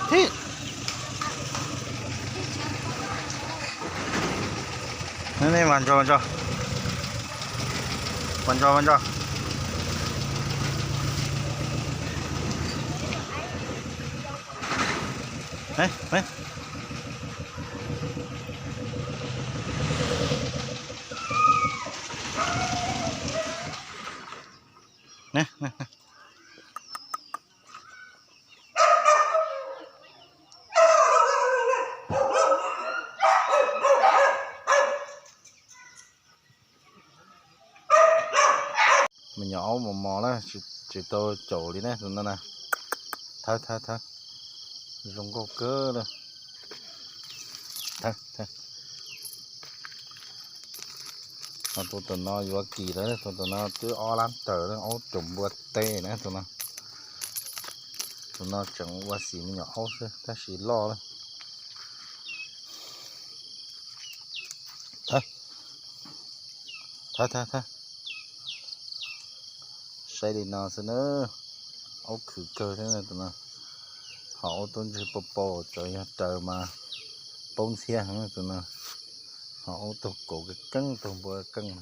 Thib. Nej vas ntso, vas ntso, vas ntso. Me nyuam aub mos mos na, tsis tau caum li na tus no na. Thawb, thawb, thawb. Zoo nkauj kawg li. Thawb, thawb. Ho tus, tus no yuav kis lawm, tus, tus no twb ob lab tawm, aub caum npua teb na tus no. Tus no tseem ua xim me nyuam aub xwb tab sis loj lawm. Thawb, thawb, thawb. Saib li no xwb na. Aub khwv kawg thiab tus no. Ho aub tub ntswg pau pau, txawm yog raws mas paub ntxhiab heev tus no. Ho aub taug kaus keeb, taug npua keeb na.